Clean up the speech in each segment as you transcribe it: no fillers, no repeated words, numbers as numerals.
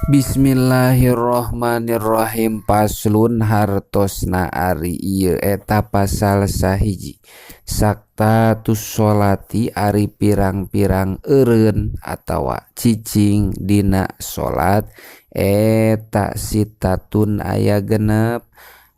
Bismillahirrahmanirrahim. Paslun hartosna ari ieu eta pasal 1. Saktatus sholati ari pirang-pirang eureun atawa cicing dina salat eta sitatun aya 6.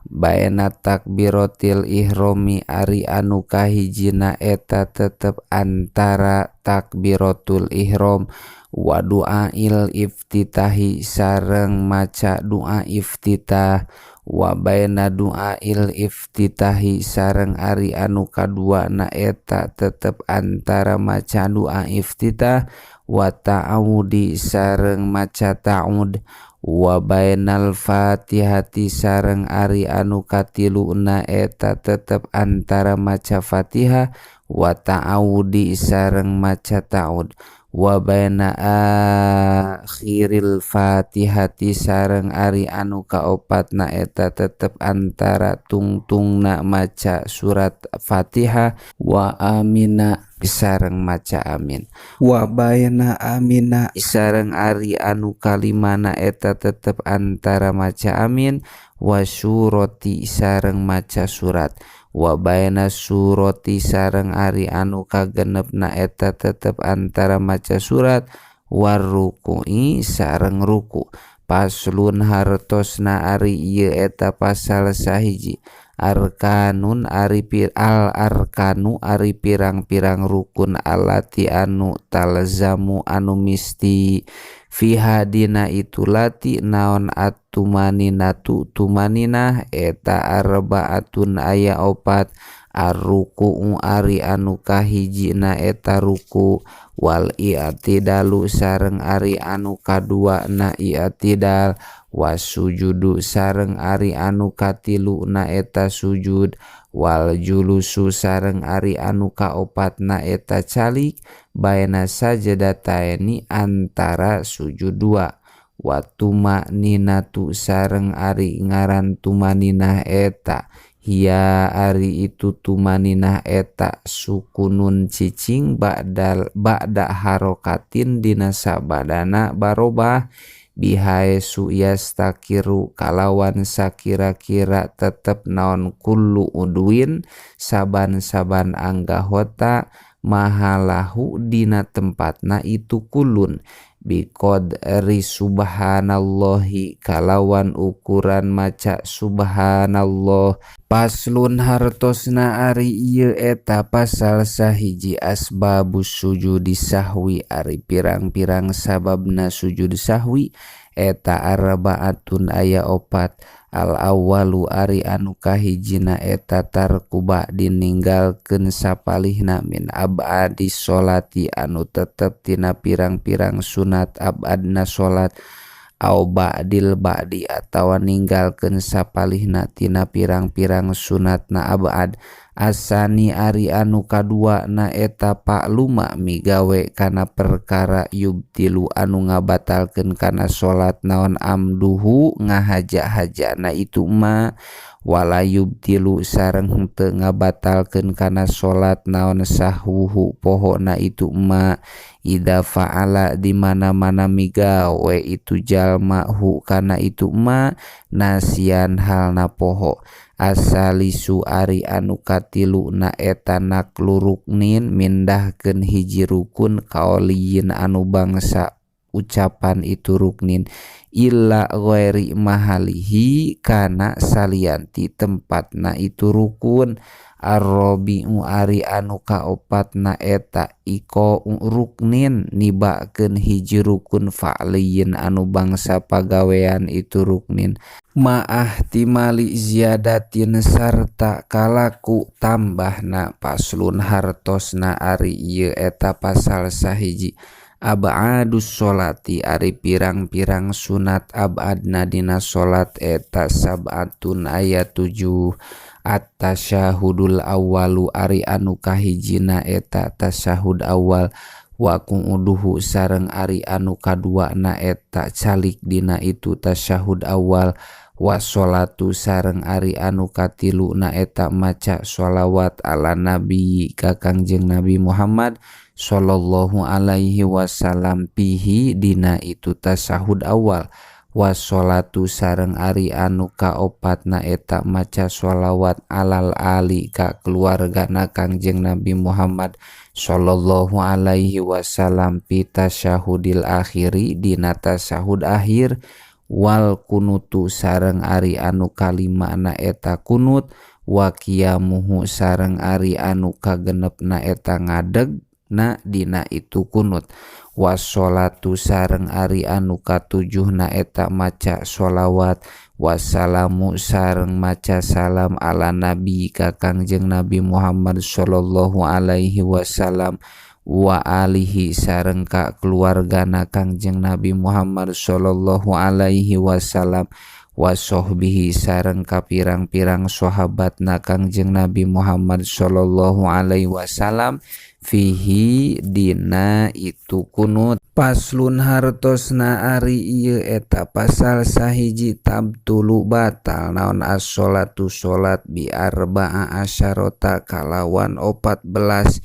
Baena takbiratil ihromi ari anu kahijina eta tetep antara takbiratul ihrom wa du'ail iftitahi sareng maca doa iftitah wa baina du'ail iftitahi sareng ari anu kaduana eta tetep antara maca doa iftitah wa ta'awudi sareng maca ta'ud wa bainal fatihati sareng ari anu katiluna eta tetep antara maca Fatihah wa ta'awudi sareng maca ta'ud wa baina akhiril fatihati sareng ari anu kaopatna eta tetep antara tungtungna maca surat Fatihah wa amina sareng maca amin wa baina amina sareng ari anu kalimana eta tetep antara maca amin wa surati sareng maca surat wa baina surati sareng ari anu kagenepna eta tetep antara maca surat warruku'i sareng ruku. Paslun hartosna ari ieu eta pasal 1. Arkanun ari al arkanu ari pirang-pirang rukun alati anu talzamu anu misti fiha dina itu lati naon at-tumaninatu tumaninah eta arbaatun aya 4. Arruku'u ari anu kahijina eta ruku wal i'tidalu sareng ari anu kaduana i'tidal wasujudu sareng ari anu katiluna eta sujud wal julusu sareng ari anu kaopatna eta calik baina sajdataini antara sujud 2 wa tumaninatu sareng ari ngaran tumaninah eta hiya ari itu tumaninah eta sukunun cicing ba'dal ba'da harokatin dina sabadana barobah bihaesu yastakiru kalawan sakira-kira tetep naon kullu udwin saban-saban anggahota mahalahu dina tempatna itu kulun biqadri subhanallahi kalawan ukuran maca subhanallah. Paslun hartosna ari ieu eta pasal 1. Asbabus sujudi sahwi ari pirang-pirang sababna sujud sahwi eta arbaatun aya 4. Al awwalu ari anu kahijina eta tarku ba'di ninggalkeun sapalihna min abadi sholati anu tetep tina pirang-pirang sunat abadna salat au ba'dil ba'di atawa ninggalkeun sapalihna tina pirang-pirang sunatna abad. Asani ari anu kadua na eta pakluma migawe kana perkara yubtilu anu ngabatalkeun kana salat naon amduhu ngahaja-hajana itu ma wala yubtilu sareng henteu ngabatalkeun kana salat naon sahwuhu pohona itu ma idza fa'ala di mana-mana migawe itu jalma hu kana itu ma nasian halna poho. Asalisu ari anu katilu na eta naklu ruknin mindahkeun hiji rukun kaoliyin anu bangsa ucapan itu ruknin illa ghairi mahalihi kana salianti tempatna itu rukun. Arrobi'u ari anu kaopatna eta iko ruknin nibakeun hiji rukun fa'liyin anu bangsa pagawean itu ruknin ma'ah timali ziyadatin sarta kalaku tambahna. Paslun hartosna ari ieu eta pasal 1. Abadus sholati ari pirang-pirang sunat abadna dina salat eta sab'atun aya 7. At-tasyahudul awwalu ari anu kahijina eta tasyahud awal wa qu'uduhu sareng ari anu kaduana eta calik dina itu tasyahud awal wa sholatu sareng ari anu katiluna eta maca sholawat ala nabi ka Kangjeng Nabi Muhammad sallallahu alaihi wasallam fihi dina itu tasyahud awal washolatu sareng ari anu kaopatna eta maca sholawat alal ali ka keluargana Kangjeng Nabi Muhammad sallallahu alaihi wasallam fi tasyahudil akhiri dina tasyahud akhir wal kunutu sareng ari anu kalimana eta kunut wa qiyamuhu sareng ari anu kagenepna eta ngadeg na dina itu kunut washolatu sareng ari anu katujuhna eta maca sholawat wassalamu sareng maca salam ala nabi ka Kangjeng Nabi Muhammad sallallahu alaihi wasallam wa alihi sareng ka keluargana Kangjeng Nabi Muhammad sallallahu alaihi wasallam wa sohbihi sareng ka pirang-pirang sahabatna Kangjeng Nabi Muhammad sallallahu alaihi wasallam fihi dina itu kunut. Paslun hartosna ari ieu eta pasal sahiji tabtulu batal naon as-sholatu sholat bi arba'a asyarota kalawan 14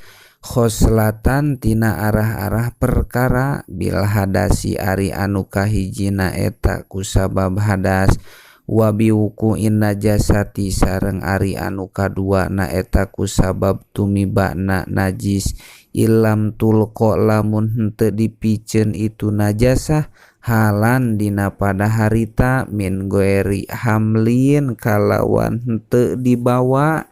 khoslatan tina arah-arah perkara bil hadasi ari anu kahijina eta kusabab hadas wa biwuqu'in najasati sareng ari anu kadua na eta kusabab tumibana najis ilam tulqa lamun henteu dipiceun itu najasah halan dina pada harita min goeri hamlin kalawan henteu dibawa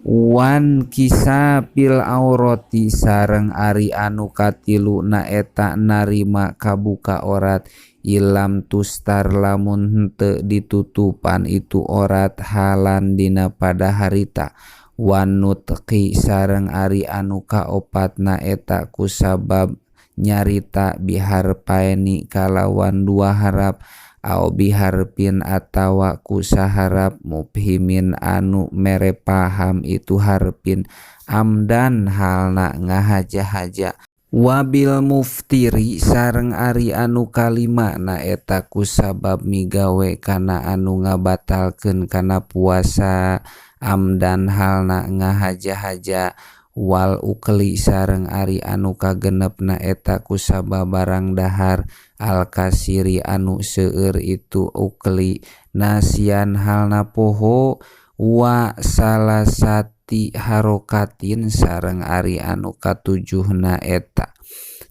wan kisapil aurati sareng ari anu katilu na eta narima kabuka orat ilam tustar lamun henteu ditutupan itu orat halan dina pada harita wan nutqi sareng ari anu kaopatna eta kusabab nyarita biharpaeni kalawan dua harap au biharpin atawa kusaharap mubhimin anu mere paham itu harpin amdan halna ngahaja-haja wabil muftiri sareng ari anu kalima na eta kusabab migawe kana anu ngabatalkeun kana puasa amdan halna ngahaja-haja wal ukli sareng ari anu kagenepna eta kusabab barang dahar al kasiri anu seueur itu ukli nasian halna poho wa salasati harokatin sareng ari anu katujuhna eta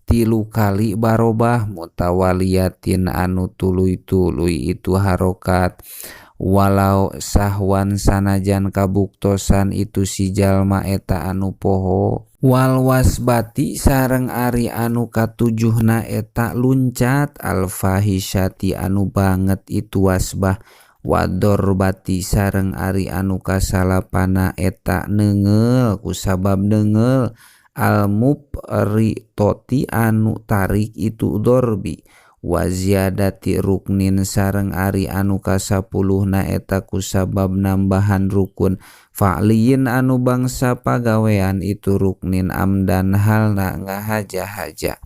tilu kali barobah mutawaliyatin anu tuluy-tuluy itu harokat walau sahwan sanajan kabuktosan itu si jalma eta anu poho wal wasbati sareng ari anu katujuhna eta luncat alfahisyati anu banget itu wasbah wadorbati sareng ari anu kasalapana eta neunggeul kusabab neunggeul almufritoti anu tarik itu dorbi waziadati ruknin sareng ari anu kasapuluhna eta kusabab nambahan rukun fa'liyin anu bangsa pagawean itu ruknin amdan halna ngahaja-haja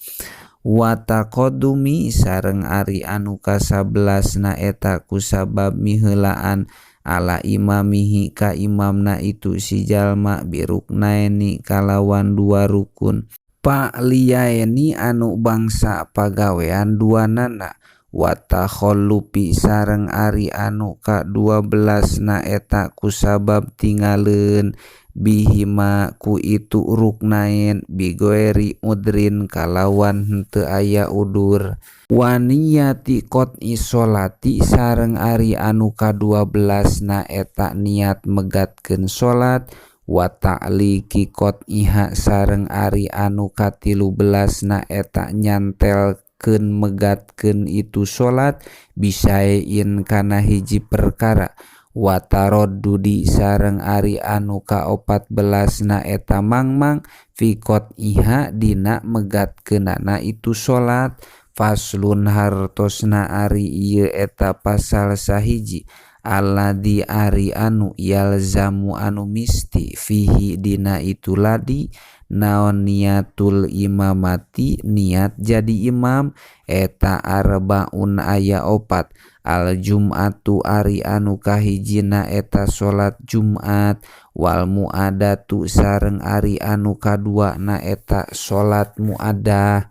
wa taqaddumi sareng ari anu kasabelasna eta kusabab miheulaan ala imamihi ka imamna itu si jalma biruknaeni kalawan dua rukun pa'liyaeni anu bangsa pagawean duanana wa takhallufi sareng ari anu ka-12 na eta kusabab tingaleun bihima ku itu ruknain bigoeri udrin kalawan henteu aya udur wa niyati qat'i sholati sareng ari anu ka-12 na eta niat megatkeun salat wa ta'liqi qat'iha sareng ari anu ka-13 na eta nyantelkeun megatkeun itu salat bisaein kana hiji perkara wa taraddudi sareng ari anu ka-14 na eta mangmang fi qat'iha dina megatkeunana itu salat. Faslun hartosna ari ieu eta pasal sahiji alladzi ari anu yalzamu anu misti fihi dina itu ladi Naon niatul imamati niat jadi imam eta arbaun aya opat. Al jum'atu ari anu kahijina eta salat Jumat wal muadatu sareng ari anu kaduana eta salat muadah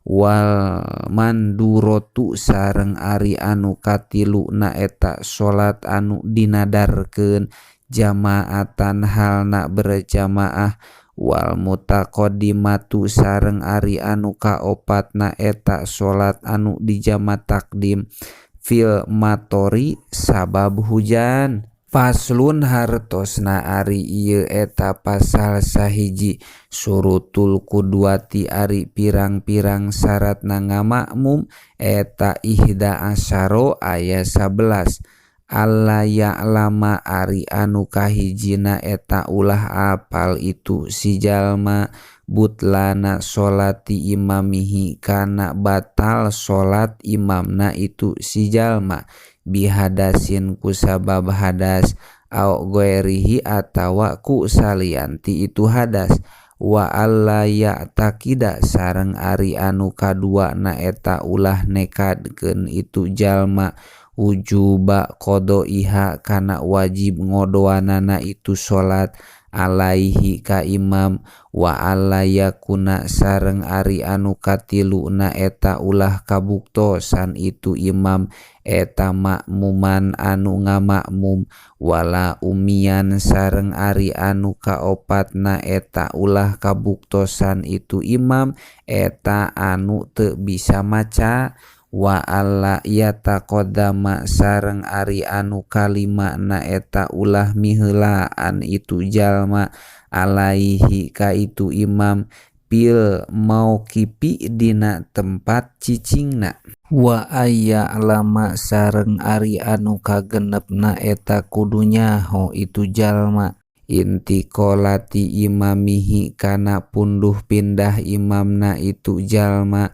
wal mandurotu sareng ari anu katiluna eta salat anu dinadarkeun jamaatan halna berjamaah wal mutaqaddimatu sareng ari anu kaopatna eta salat anu dijama takdim fil matori sabab hujan. Faslun hartosna ari ieu eta pasal sahiji surutul qudwati ari pirang-pirang syaratna ngamakmum eta ihda asyara aya 11. Alla ya'lama ari anu kahijina eta ulah apal itu si jalma butlana sholati imamihi kana batal salat imamna itu si jalma bihadasin ku sabab hadas au ghairihi atawa ku salianti itu hadas wa alla ya'taqida sareng ari anu kaduana eta ulah nekadkeun itu jalma wujuba qadaiha kana wajib ngodoanana itu salat alaihi ka imam wa alla yakuna sareng ari anu katiluna eta ulah kabuktosan itu imam eta makmuman anu ngamakmum wala umian sareng ari anu kaopatna eta ulah kabuktosan itu imam eta anu teu bisa maca wa alla yataqaddama sareng ari anu kalimana eta ulah miheulaan itu jalma alaihi ka itu imam fil mauqifi dina tempat cicingna wa ayya lama sareng ari anu kagenepna eta kudu nyaho itu jalma intiqalati imamihi kana punduh pindah imamna itu jalma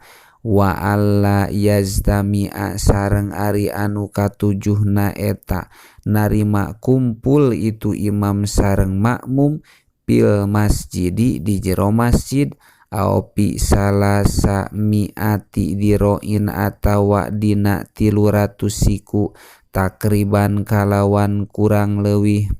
wa alla yaztami'a sareng ari anu katujuhna eta narima kumpul itu imam sareng makmum fil masjidi di jero masjid au fi salasa mi'ati diroin atawa dina 300 siku takriban kalawan kurang leuwih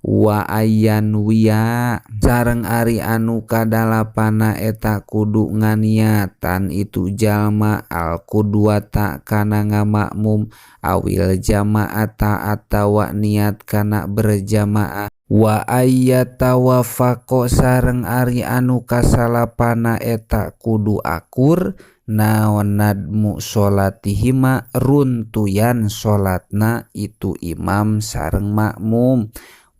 wa ayyan wiya sareng ari anu kadalapana eta kudu nganiatan itu jalma al qudwata kana ngamakmum awil jamaata atawa niat kana berjamaah wa ayyatawafaqa sareng ari anu kasalapana eta kudu akur naon nadmu sholatihima runtuyan sholatna itu imam sareng makmum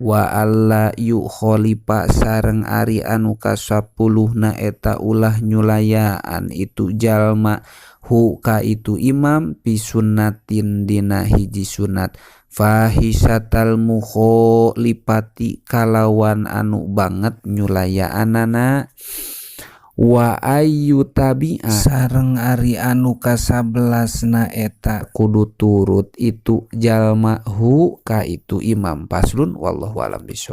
wa alla yukholifa sareng ari anu kasapuluhna eta ulah nyulayaan itu jalma hu ka itu imam fi sunnatin dina hiji sunat fahisatal mukholifati kalawan anu banget nyulayaanana wa ayyu tabi'a sareng ari anu kasabelasna eta kudu turut itu jalma hu ka itu imam. Faslun wallahu alam bisawab.